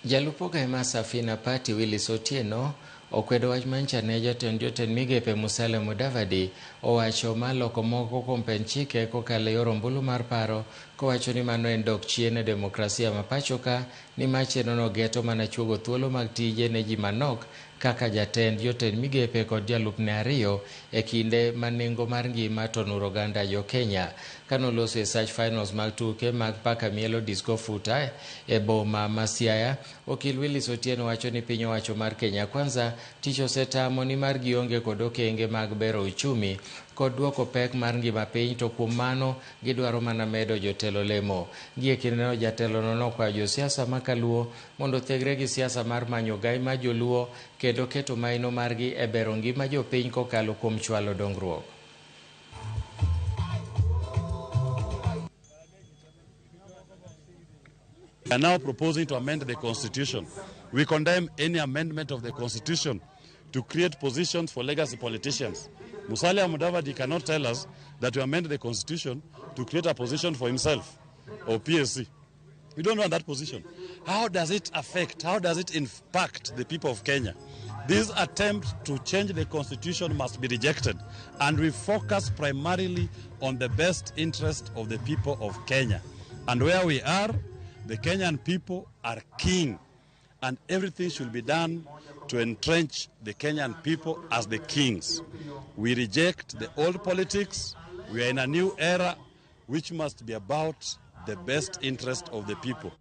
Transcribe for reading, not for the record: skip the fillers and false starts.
Jalup ogaye mar Safina Party Willis Otieno okwedo wach mancha ne jatend jotend migepe Musalia Mudavadi owacho mar loko moko kuom pend chike kokalo e yor ombulu mar paro kowacho ni mano en dok chien e demokrasia ma pacho ka nimar chenrono geto mana chuogo thuolo mag tije ne ji manok kaka jatend jotend migepe kod jalupne ariyo e kinde ma nengo mar ngima to onuro oganda jo Kenya. Kano loso e Search Finals mag tuke mag Paka Mielo Disco Futa e boma ma Siaya, okil Willis Otieno wacho ni piny owacho mar Kenya Kwanza tich osetamo nimar gionge kod okenge mag bero uchumi kod duoko pek mar ngima piny to kuom mano gidwaro mana medo jotelo lemo. Gie kindeno jatelono nokwayo josiasa ma kaluo mondo othegre gi siasa mar manyo gai mar joluo kendo keto maino margi e bero ngima jopiny kokalo kuom chwalo dongruok. We are now proposing to amend the Constitution. We condemn any amendment of the Constitution to create positions for legacy politicians. Musalia Mudavadi cannot tell us that we amend the Constitution to create a position for himself or PSC. We don't want that position. How does it affect, how does it impact the people of Kenya? This attempt to change the Constitution must be rejected, and we focus primarily on the best interest of the people of Kenya. And where we are, the Kenyan people are king, and everything should be done to entrench the Kenyan people as the kings. We reject the old politics. We are in a new era which must be about the best interest of the people.